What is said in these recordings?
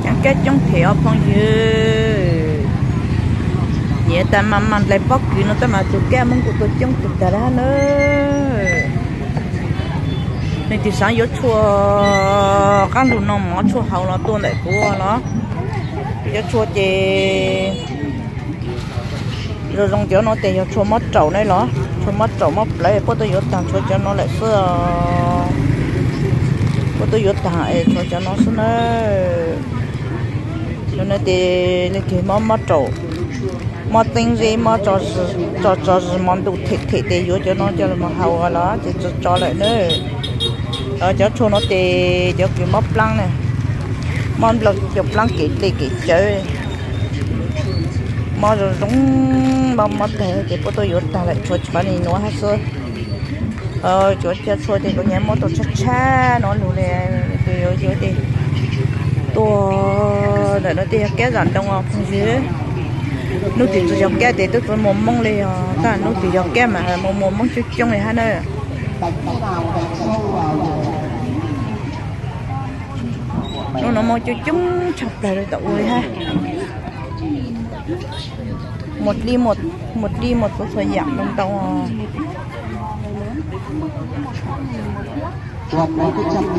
Cov kab coob thiab os phooj ywg. Nyiam tas mas mas dlais pob kws no tab mas tus kab Hmoob kuj tuaj coob kawg tag lawm na. Leej twg xav yuav tshuaj qab ntug no mov tshuaj hauv los tuaj ntawm kuv los. Yuav tshuaj ces zoo zoo cov no ces yog tshuaj mob raum ne los, tshuaj mob raum mob plawv puab tuaj yuav tag tshuav cov no lawm xwb. Puab tuaj yuav tag es tshuav cov no xwb na. Cov no ces leej twg mob mob raum, mob txeeb zeb, mob tso tso zis mov ntuj them them ces yuav cov no coj los haus los ces tso tso lawm na. Cov tshuaj no ces cov kws mob plaab na, mob nplaum cov plaab kev dlej kev cawv, mob zoo zoo, mob mob tag ces puab tuaj yuav tag lawm tshuav cov ni nuav hab xwb. Cov cov tshuaj ces kuv nyam muab tau tshab tshab no lug le, tus yuav yuav ces tuaj ntawm no tej yog kab zam ntoo os phooj ywg. Nub twg tsi yog kab ces tub tsi muaj moob le os, tab nub twg yog kab mas muaj muaj moob coob coob le hab na. Nub no muaj coob coob tshaj plawg le tom ua le hab. Muaj dlib muaj txhua txhua yam ntau ntau. Tib si thaum li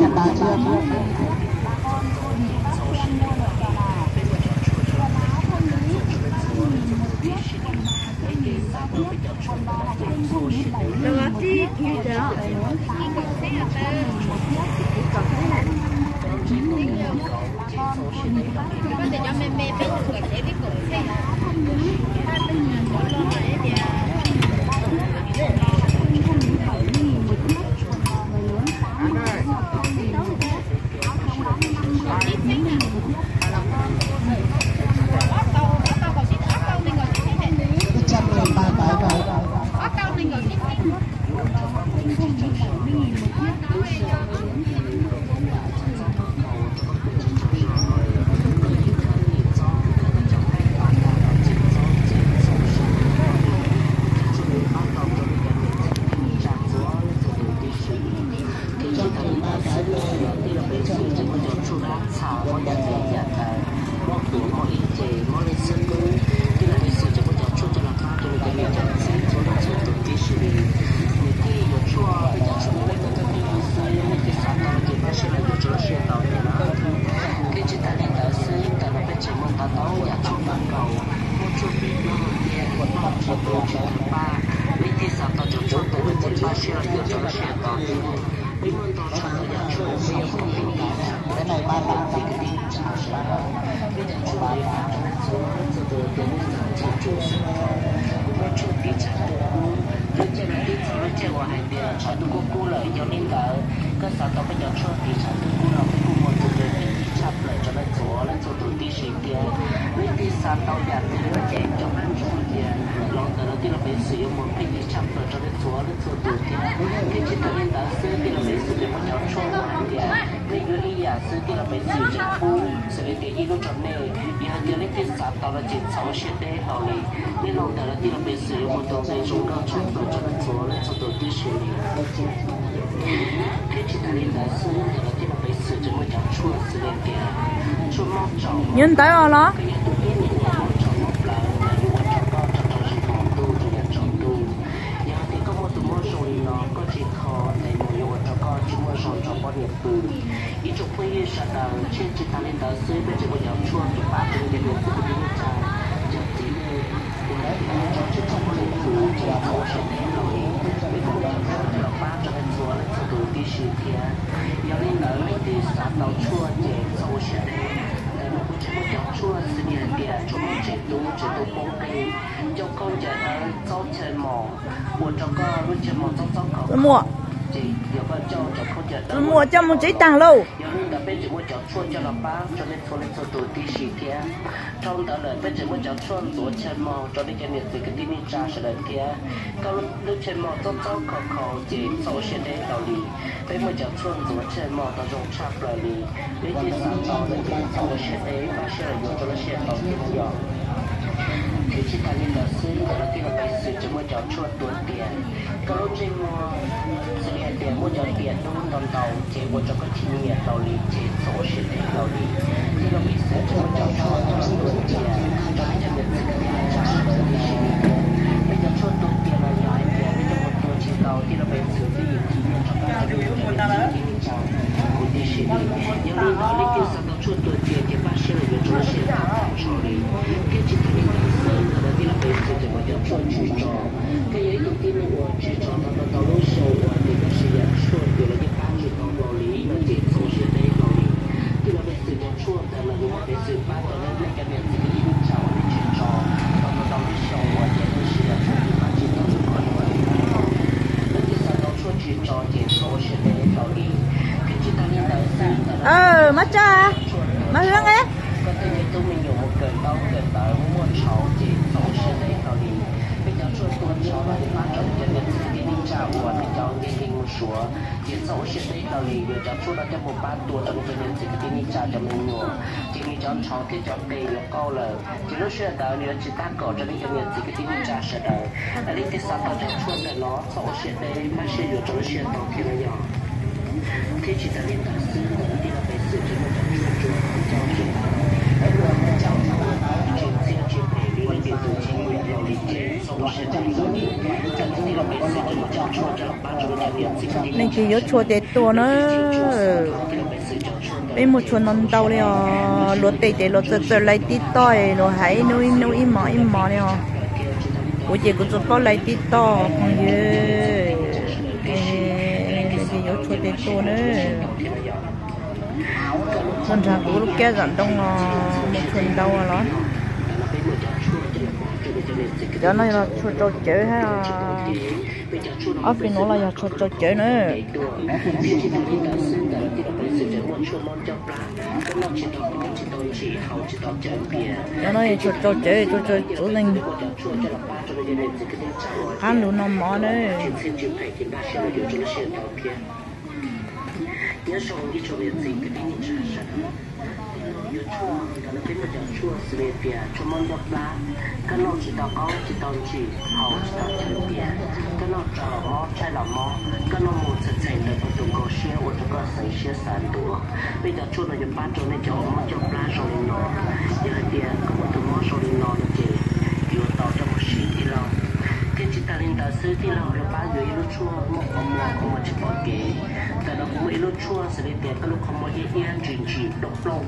ntawd xwb los tij laug Peb Xwm tseem muab cov tshuaj mob txha mob yam txwv yam taws, mob tuav mob ib ce mob lej xwb kub. Tij laug Peb Xwm tseem muab cov tshuaj coj los pab rau nws cov niam cov txiv txhua leej txhua tus tib si li. Nws thiaj yuav tshuaj peb cov tshuaj no rau koj tij laug xwb, leej twg xav tau ces pab sawv daws yuav rau lub sij hawm tau tiag na. Thiab tsis tas li ntawd xwb, ntawm no peb tseem muaj tau ntau yam tshuaj fab nkaus, muaj tshuaj pib nyob hauv tiaj, muaj tshuaj pib tsis tawg paj. Leej twg xav tau cov tshuaj ntawd ces pab sawv daws yuav rau lub sij hawm tau tiag. Peb muaj ntau tshaj tawm yam tshuaj, txhua yam peb tau tau txij kwv tij neej tsa sawv daws. Peb cov tshuaj no yuav pab rau nej txhua leej txhua tus tias nej txhob ntshaw tshuaj xwb. Kuv muaj tshuaj tiv tshav ntuj kub, lub caij no twb txog lub caij uas hais tias tshav ntuj kub kub lawm. Yog li ntawd, koj xav tau peb cov tshuaj tiv tshav ntuj kub no peb kuj muaj tus twg peb tiv tshaj plaws rau nej txhua leej txhua tus tib si thiab. Leej twg xav tau yam twg no ces cov peb tshuaj tias los ntawm no tij laug Peb Xwm yuav muaj peb tiv tshaj plaws rau nej txhua leej txhua tus thiab. Thiab tsis tas li ntawd xwb, tij laug Peb Xwm tseem muaj cov tshuaj uas hais tias nej yuav ib yam xwb tij laug Peb Xwm tseem pub xws li tias ib lub rau nej. Yog hais tias leej twg xav tau no ces txhob ua siab deb hlo li, nej los ntawm no tij laug Peb Xwm yuav muaj tus nqi zoo nkauj tshaj plaws rau nej txhua leej txhua tus tib si li. Thiab tsis tas li ntawd xwb, ntawm no tij laug Peb Xwm tseem muaj cov tshuaj xws li tias tshuaj mob tsaum, nyob ntawd os los, koj yog tus tib neeg uas mob tsaum mob plawv, yuav ua rau koj rau rau zis hmo ntuj rau yav tsaus ntuj. Yog hais tias koj muaj tus mob zoo li no, koj tsis kho ntev mus yuav ua rau koj tsis muaj zog nrog poj niam pw. Ib tsoom phooj ywg sawv daws, thiab tsis tas li ntawd xwb, peb tseem muaj cov tshuaj tus pab rau nej cov niam txiv kwv tij neej tsa, cov txiv neej uas tsis tau poj niam pw, tsis tau ua siab deb hlo li. Peb kuj muaj cov tshuaj coj los pab rau nej txhua leej txhua tus tib si thiab. Yog li ntawd leej twg xav tau tshuaj ces txhob ua siab deb. Ntawm no kuv tseem muaj cov tshuaj xws li hais tias tshuaj mob tsev tub, tsev tub poob qij, coj khaub ncaws dawb, txob chaw mos, ua rau koj lub chaw mos txob txob khov kho. Ces yog koj coj cov khaub ncaws txwv muas coj mus tsev tag lauj. Yog li ntawd peb tseem muaj cov tshuaj coj los pab rau nej txhua leej txhua tus tib si thiab. Dhau ntawd lawm peb tseem muaj cov tshuaj ntxuav chaw mos rau nej cov niam txiv kwv tij neej tsa sawv daws thiab. Koj lub chaw mos txob txob kho kho ces txhob ua siab deb tau li. Peb muaj cov tshuaj ntxuav chaw mos tau zoo tshaj plaws li. Peb tsis xav tau lawm ces txhob ua siab deb, pab siab los yuav rau lub sij hawm tau thiab yom. Thiab tsis tas li ntawd xwb, ntawm no tij laug Pev Xwm tseem muaj cov tshuaj tua tias koj lub ntsej muag xws li hais tias muaj cov tiam dub ntau ntau ces ua rau koj chim nyiam tau li ces txhob ua siab deb tau li. Tij laug Pev Xwm tseem muaj cov tshuaj tua tias rau nej cov niam txiv kwv tij neej tsa sawv daws tib si li thiab. Peb cov tshuaj tua tias no yog hais tias nej cov mus tua tsis tau, tij laug Pev Xwm twb yeej chim nyiam rov qab rau nej cov niam txiv kwv tij neej tsa kuv tib si li. Yog li ntawd leej twg xav tau tshuaj tua tias ces pab siab los yuav rau lub sij hawm tau tag nrho li. Thiab tsis tas li ntawd xwb, ntawm no tij laug Pev Xwm tseem muaj cov tshuaj tswv tso. Koj yog ib tug tib neeg uas tswv tso tau tau lub xyoo uas tias koj siv yam tshuaj tias lawv yeej pab tsis tau hlo li no ces txhob ua siab deb tau li. Tij laug Pev Xwm cov tshuaj ntawm no yuav muab Pev Xwm pab tau nej cov niam txiv kwv tij neej tsa uas nej tswv tso tau tau lub xyoo uas tias nej siv yam tshuaj yeej pab tsis tau li ko li. Leej twg xav tau tshuaj tswv tso ces txhob ua siab deb tau li. Thiab tsis tas li ntawd xwb, ntawm no Mab Tsab, Mab Hwb, koj tej me tub me nyuam mus kawm ntaub kawm ntawv muaj muaj tshauv ces txhob ua siab deb tau li. Peb cov tshuaj tua tshauv no yeej pab rau nej cov niam txiv kwv tij neej tsa uas nej cov nkees nkees mus suav ces txhob ua siab deb tau li. Yuav cov tshuaj no coj mus pab tua rau nej cov niam txiv kwv tij neej tsa cov me nyuam ces nws cov ntshav thiab cov qe yuav qauj lawm ces lub sij hawm ntawd nws yuav tsis tab kaum rau nej cov niam txiv kwv tij neej tsa sawv daws. Leej twg xav tau cov tshuaj ntawm no txhob ua siab deb, pab siab yuav rau lub sij hawm tau thiab no yog. Thiab tsis tas li ntawd xwb, ntawm no tij laug Pev Xwm tseem muaj cov tshuaj tswv qhov ncauj tswv taw, peb muaj qhov ncauj tswv taw tsis txhiab tsis phem li leej twg tus txheeb li tau li ces txhob ua siab deb tau li. Ntawm no tij laug Pev Xwm tseem muaj cov tshuaj coj los pab rau nej cov niam txiv kwv tij neej tsa sawv daws. Leej twg yuav tshuaj ces tua na. Peb muaj tshuaj ntau ntau li os, luag tej ces luag txawj txawj laij tib toj, luag hais ib hnub ib hnub ib hmos ib hmos li os. Kuv ces kuv tsuas paub laij tib toj phooj ywg. Leej twg yuav tshuaj ces tua na. Tuaj nrog kuv lub kab zam ntoo os, muaj tshuaj ntau los. Cov no yog tshuaj tsau cawv hab. Ob feem no los yog tshuaj tsau cawv na. Cov no yog tshuaj tsau cawv, tshuaj tsau txuv leej. Qab lug no mov na. Nyob zoo ib tsoom niam txiv kwv tij neej tsa sawv daws, yuav tshuaj ntawm no peb muaj cov tshuaj xws li tias tshuaj mob ncauj plab, koj noj tsis tau qaub tsis tau ntsim, haus tsis tau cawv tias, koj noj tso los mob tshaib los mob, koj noj mus txheem txheem ntawm koj tus nkaus siab ua rau koj xeev siab xav ntuav. Peb cov tshuaj no yuav pab rau nej cov uas mob ncauj plab zoo li no. Yog hais tias koj muaj tus mob zoo li no no ces yuav tau coj mus siv tij laug. Thiab tsis tas li ntawd xwb, tij laug yuav pab yuav ib lub tshuaj muaj qhov muag, qhov muag tsis pom kev. Ntawm no kuv muaj ib lub tshuaj xws li tias koj lub qhov muag iab iab ntsim ntsim plooj plooj,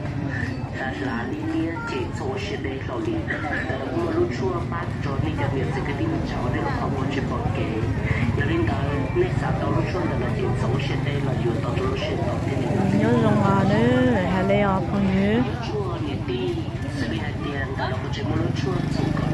hlav hlav liab liab ces txhob ua siab deb hlo li. Ntawm no kuv muaj lub tshuaj pab rau nej cov niam txiv kwv tij neej tsa uas nej lub qhov muag tsis pom kev. Yog li ntawd nej xav tau lub tshuaj ntawm no ces txhob ua siab deb los yuav tau rau lub sij hawm tau thiab. Nyob zoo os nawb, hais li os phooj ywg. Lub tshuaj niam tij, xws li hais tias ntawm no kuv tseem muaj lub tshuaj txum kom